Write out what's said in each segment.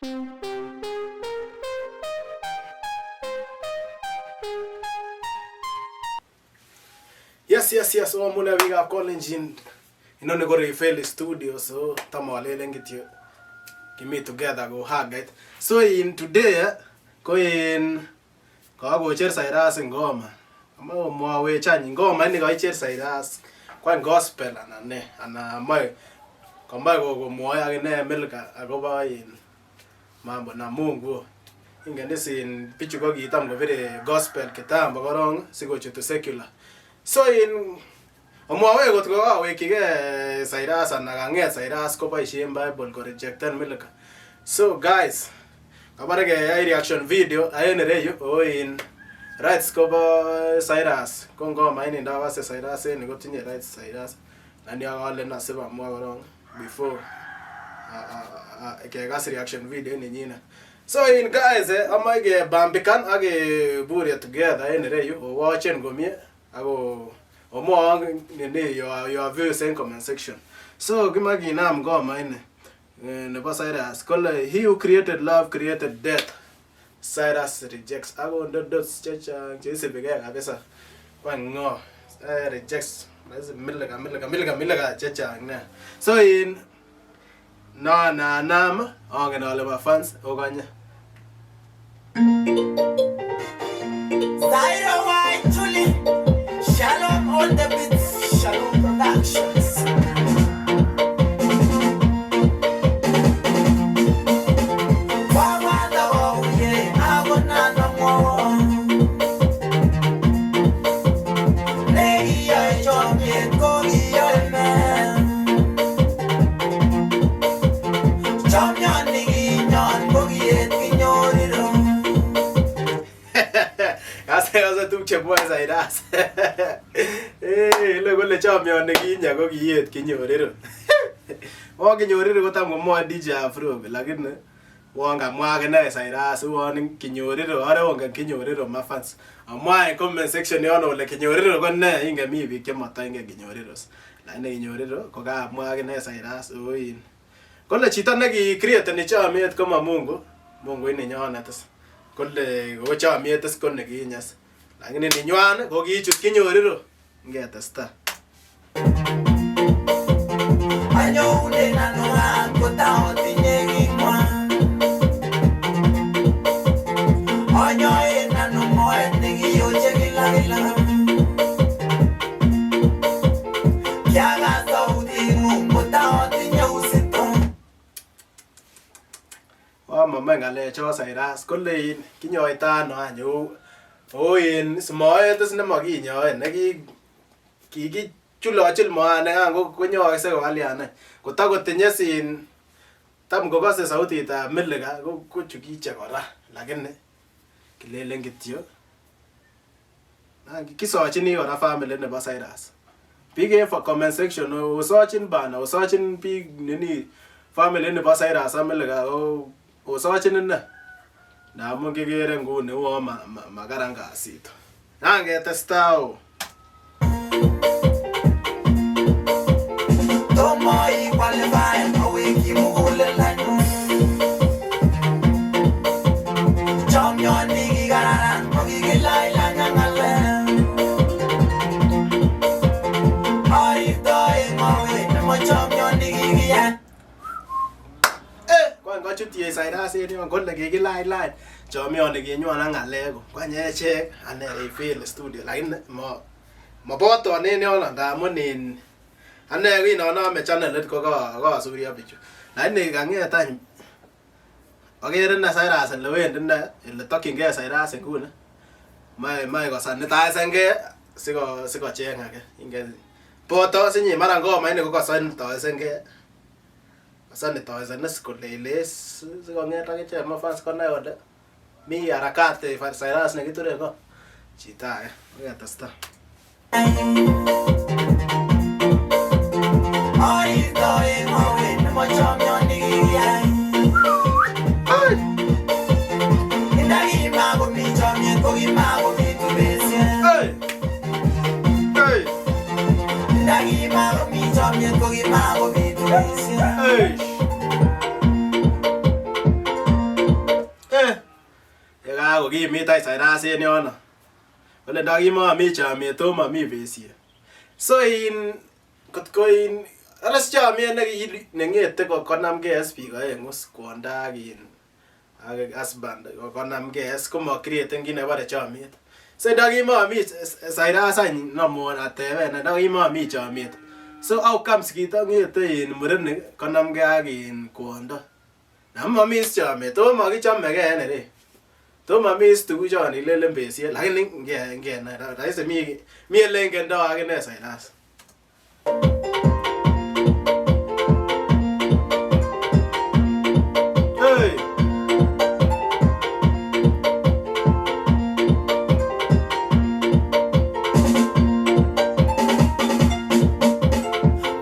Yes, omune biikab Kalenjin. Inoni ko Refaeli Studio, so tam alelen kityo kimi together ko hagait. So in today ko in kakocher Cyrus ngoma. Amae omwowech any ngoma ini kaicher Cyrus kwany gospel anan ne anan moe komoe komwoe akine Milka akobo in mambo na Mungu. Ingen is in bichu ko kitam kobire gospel kitambo korong sikochutu secular. So in omwowech kot ko kawekyigee Cyrus anan kang'et Cyrus koboisien Bible korejecten Milka. So guys, kabore keyai reaction video en ireyu oo in rights kobo Cyrus ko ngoma ini ndokose Cyrus en kotinye rights Cyrus nani akalen asib amwa korong before kekas reaction video nenyinet. So in guys, amoe kebambikan ak keburye together en ireyu owochen komie ako omwowon nini your views en comment section. So kimoe kinam ngoma ini nebo Cyrus kole he who created love created death. Cyrus rejects akonde dots chechang cheisibigee kabisa. Kwany ng'o? Rejects Milka Milka Milka Milka chechang nea. So in no nanam ongen ale mafans okonye. Zaira Julie, Shalom on the beats, Shalom Productions. Wawanda wauye, agonana mwo. Negiyoe chomyet kokiyoe me. Chomyoni kinyon kokiet kinyoriro. Kase kase tuguk chemwoe Cyrus. Ile kole chomyoni kinye ko kiyet kinyoriro. Won kinyoriro kotam komwoe DJ Afro lakini won kamwa akine Cyrus uon kinyoriro are ongen kinyoriro mafans. Amwa en comment section yon ole kinyoriro ko ne ingen mi biik chemotoingen kinyoriro. Lakini kinyoriro ko kamwa akine Cyrus oin. Kole chito nekicreateni chomiet ko ma Mungu, Mungu ininyonet is. Kole ko chomiet is ko nekinye is. Lakini ninywan ko kichut kinyoriro. Ngetesta. Anyounen ano an kotaotinye king'wan. Anyoen ano moet nekiyoche kila kila. Kiakas sauting'ung kotaotinye usito. Wamame ng'alecho Cyrus kole in kinyoito ano any oo in moet is nemokinyoe neki kikichulochul moani konyookse kokalyan any. Kotakotinye sin tam kokose sautitab Milka kochukiche kora lakini kilelen kityo kisochini kora family nebo Cyrus. Biik en comment section osochin bana osochin biik nini family nebo Cyrus ak Milka osochin ine. Ndamun kikere nguni uon makaran kasit. Nangetesta o. Tomo iqualify awekyi mugulel anyun. Chomyoni kikararan kokikilany ak ng'alek. Arirtoi ng'owet nemo chomyoni kikiyai. Kwany kochut Cyrus en yon kole kikilany chomyoni kinywan ak ng'alek kwany echek ane Refaeli Studio lakini moboton en yono ndamun in ane kinonome channelit ko kosuryo bichu. Lakini kang'et any okere ine Cyrus ele wendi ine ele tokyingee Cyrus nguni moe kosanitizenge sikocheng age. Ingen boto sinye mara ngoma ini ko kosanitizenge kosanitizen is kolele sikong'et akichek mafans konai kole mi harakati Cyrus nekiture ko chito age. Oketesta. Arirtoi ng'owet nemo chomyoni kikiyai. Indakimakomi chomyet kokimakobitu besiet. Hey! Hey! Indakimakomi chomyet kokimakobitu besiet. Hey! Kakimit any Cyrus en yono. Kole ndokimomi chomyet to momi besiet. So in kotko in aras chomyet neng'ete konamgei as biik oeng'u is kwondo ak in ak husband konamgei is komocreaten kit nekibore chomyet. So ndokimomi Cyrus any nomwon ateben ndokimomi chomyet. So how comes kitong'ete in murenik konamgei ak in kwondo? Amomi is chomyet oh mokichomegei en ireyu. To momi is tuguchon ilelen besiet lakini ngenai roisi mi elengendo akine Cyrus. Hey!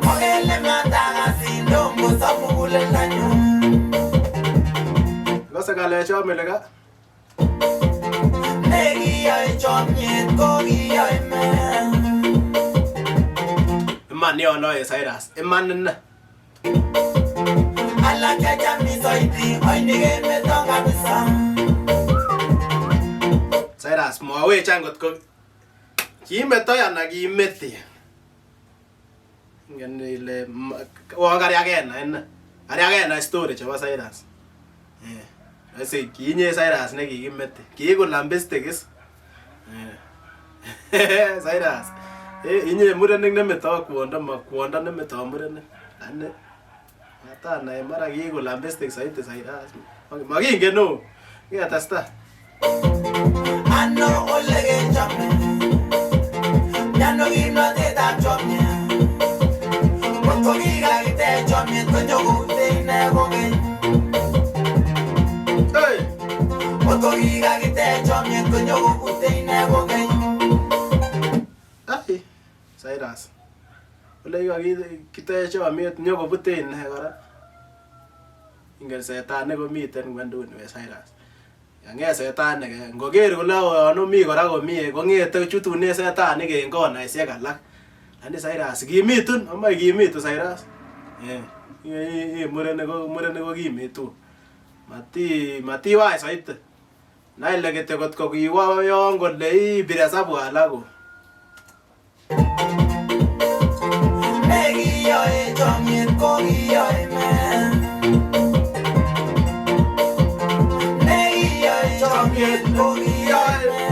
Mokele matakasin tomkosob muguleldanyun. Ikose ng'alechon meleka? Nekiyoe chomyet kokiyoe meet. Iman yono en Cyrus, iman inei. Alak chechami soiti oini kemeto kabisa. Cyrus, mwowech any kotko kiimetoi anan kiimeti. Ingen ile uon kariakenai inei. Kariakenai story chebo Cyrus. Eh. Roisi kiinye Cyrus nekikimeti. Kiiku lambistic is. Eh. Cyrus. Eh, inye murenik nemetoo kwondo ma kwondo nemetoo murenik. Ane matanai mara kiiku lambistic soiti Cyrus. Mokingen o. Kikatesta. Ano olekechome. Miano kimnotetab chomyet. Kotko kikakitech chomyet konyokute ine kokeny. Hey! Kotko kikakitech chomyet konyokute ine kokeny. Ai, Cyrus. Ole kikakitech chomyet nyokobute ine kora. Ingen setani komiten ngwenduni we Cyrus. Yang'et setanik ngoker kole yon omi kora komie kong'ete chutunen setanik en konaisiek alak. Lakini Cyrus kimitun, amoe kimitu Cyrus. Eh, murenik ko murenik ko kimitu. Matiwach soiti. Nai ile kityo kotko kiwo yon kole ibir hesabu alak o. Nekiyoe chomyet kokiyoe meet. Nekiyoe chomyet kokiyoe meet.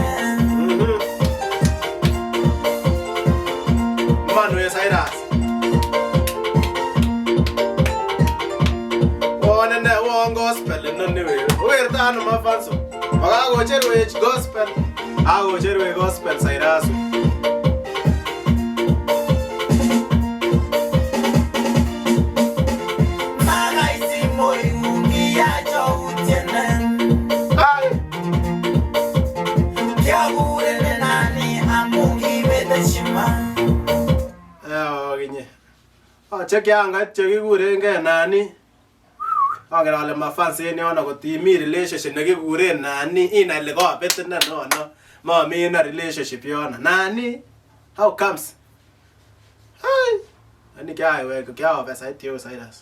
Iman we Cyrus. Won ine won gospel inoni we. Okerto ano mafanso? Makakocherwech gospel. Kakocherwech gospel Cyrus. Makai simoing'ung kiyachoutienen. Ai! Kiakurenen nani amun kibet heshima. Okinye. Che kiangait chekikurengei nani. Angen ale mafans en yono kot imi relationship nekikuren nani inai ile kobet ine nono. Momi ine relationship yono. Nani? How comes? Hai! Ani kiaiwek kiaobe saiti yo Cyrus.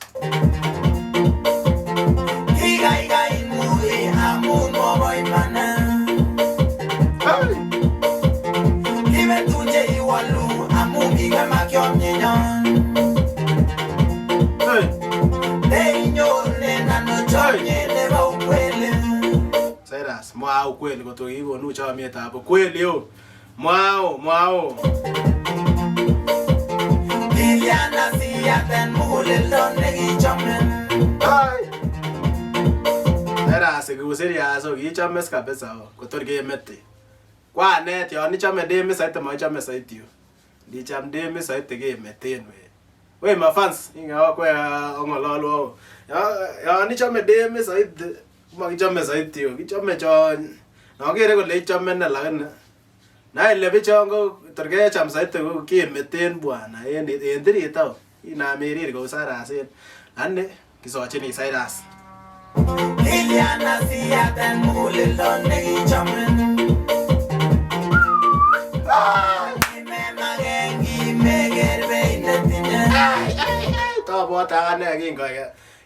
Kikaikai mui amun mobo imana. Ai! Kibetun cheiwolu amun king'emak chomyenyon. Hey! Neinyorunen ano chomyet nebo ukweli. Cyrus, mwaa ukweli kotko kikonu chomyetab ukweli o. Mwao, mwao. Kilyan asiyaten muguleldo nekichomin. Ai! Cyrus, iku serious o kiichome kabisa o kotor kemete. Kwanet yon ichome demit soiti moichome soiti o. Ndicham demit soiti kemeten we. We mafans, ingen okwek ong'ololwok. Yon ichome demit soiti komokichome soiti o. Kichome chon nokere kole ichome ne lakini nai ile bichon ko tor kecham soiti ko kemeten bwana en tirita o. Inam irir kou Cyrus en lakini kisochini Cyrus. Kilyan asiyaten muguleldo nekichomin. Kimemaken kimeker beit netinye. Tobwote akane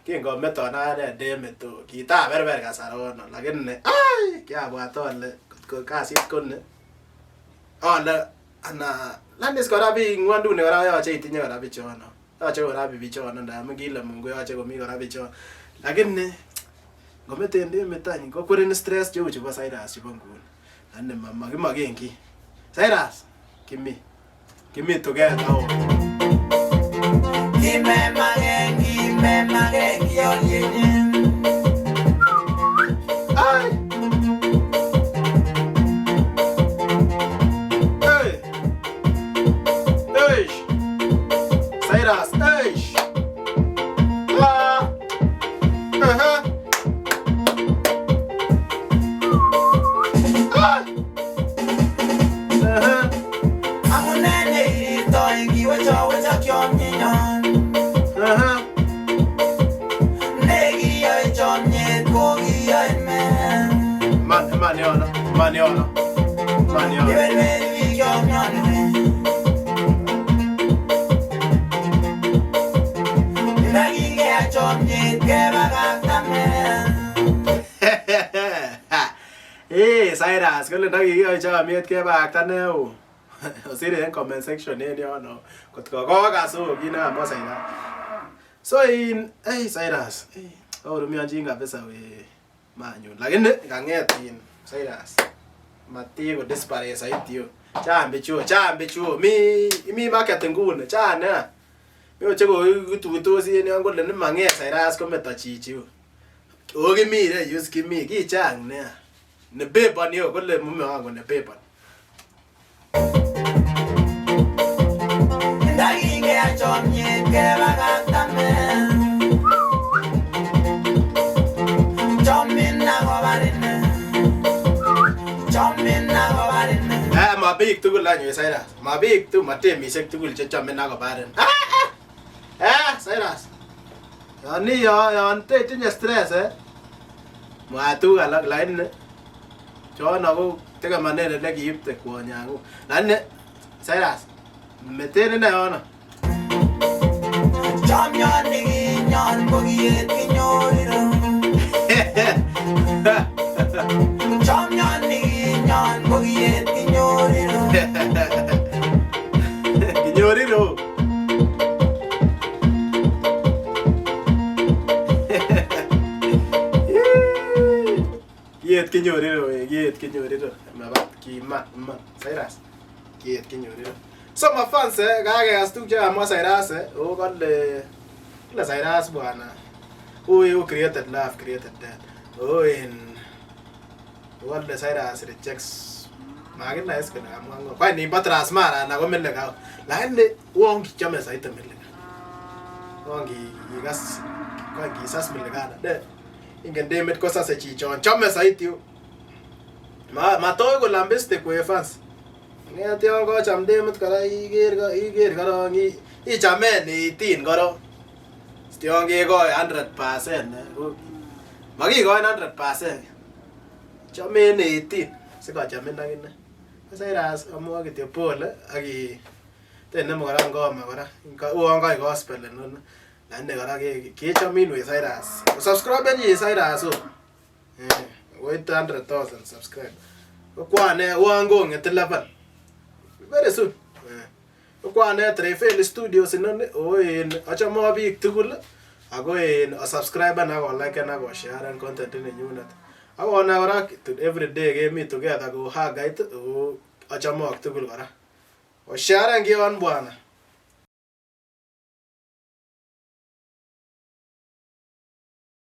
Kingometon akane demit o kitaberber kasarono lakini ai kiabwat ole kotko kasit koni ole ana lanis kora biik ngwonduni kora yoche itinye kora bichono. Yoche kora bichono ndamun kile Mungu yoche komi kora bichon. Lakini ngometen demit any kokwerin stress cheu chebo Cyrus chebo nguni. Lakini makimoken kiy. Cyrus kimi kimi together o. Kimemaken kiolyenyin. Ai! Hey! Hey! Cyrus, hey! Ah! Uh-huh. Ah! Uh-huh. Amune neirirtoi kiwechowechok chomyenyon. Uh-huh. Nekiyoe chomyet kokiyoe meet. Man, man yono, man yono. Man yono. Iberberi biik chomyoni. Ndakingeyai chomyet kebakakta meet. Eh, Cyrus, kole ndakikiyoe chomiet kebakakta ne o. Osir en comment section en yono. Kotko kokas o kit nekamwa Cyrus. So in, hey Cyrus, hey, kaurumionjin kabisa we manyun. Lakini kang'et in Cyrus. Mati ko desperate saiti yo. Chang bichu, chang bichu. Mi market nguni, chang nea. Mi che kotuitosi en yon kole nimang'et Cyrus kometo chichi o. O kimi re yus kimi kichang nea. Nebeboni yo kole mume wangu nebeboni. Ndakingeyai chomyet kebakakta meet. Chomin akobarin. Chomin akobarin. Eh, ma biik tugul any we Cyrus. Ma biik tugul, ma temisiek tugul che chomin ak kobarin. Ah, ah. Eh, Cyrus. Yon i yon tetinye stress eh. Mwa tuguk alak lakini chono ko tegemonen ele kiipte kwonyangung. Lakini Cyrus, meten ine yono. Chomyoni kinyon ko kiet kinyoriro. Chomyoni kinyon ko kiet kinyoriro. Kinyoriro. Kiet kinyoriro we, kiet kinyoriro. Mabat kiman, iman. Cyrus. Kiet kinyoriro. So my fans eh, kakekas tuguk chekamwa Cyrus eh, oo kole Cyrus bwana. Who created love, created death. Oh in kole Cyrus rejects makinai is kole kamwa ngo. Kwani nimbo Transmara anan ko Milika. Lakini uon kichome saiti Milika. Uon kikas kwani kisas Milikana. De ingen demit kosase chichon. Chome saiti yo. Ma matoi kolambiste kwe fans. Ng'et yon kocham demit kora iker iker korong ichamen 18 korong. Yon kekoi 100% eh, ko makikoin 100%. Chomen 18 sikochamin akine. Cyrus amwoe kityo pole ak tenemu kora ngoma kora. Uon koik gospel inoni. Lakini kora kechomin we Cyrus. Subscribe chi Cyrus o. Eh, koite 100,000 subscribe. Ko kwane uon kong'et level. Very soon. Eh. Ko kwane Trefel Studios inoni o en achome biik tugul ako en osubscriben ak oliken ak osharen content nenyunet. Ak onai kora everyday kemi together ko hagait o achomok tugul kora. Osharen kion bwana.